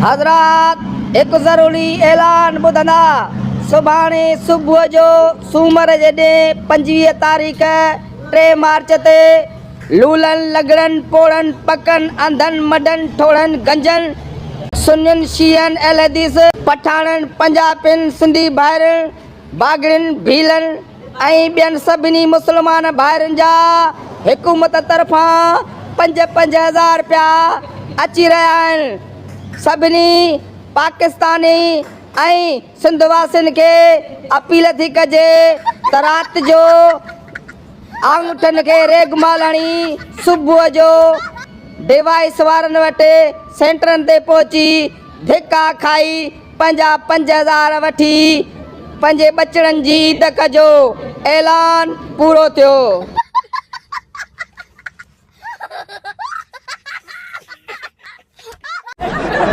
حضرات هڪ ضروري اعلان ٻڌندا، سڀاڻي صبح جو سومر جي ڏينهن 25 تاريخ 3 مارچ تي لولن، لڳڙن، پوڙهن، پڪن، انڌن، مڍن، ٺوڙهن، گنجن، سنين، شيعن، اهل حديث، پٺاڻن، پنجاپين، سنڌي ڀائرن، باگڙين، ڀيلن ۽ ٻين سڀني مسلمان ڀائرن جا حڪومت طرفان پنج پنج هزار رپيا اچي رهيا آهن. سڀني پاڪستاني ۽ سنڌ واسين کي اپيل ٿي ڪجي ته رات جو آڱوٺن کي ريگمال هڻي صبح جو ڊوائيس وارن وٽ سينٽرن تي پهچي ڌڪا کائي پنهنجا 5000 وٺي پنهنجي ٻچڙن جي عيد ڪجو. اعلان پورو ٿيو.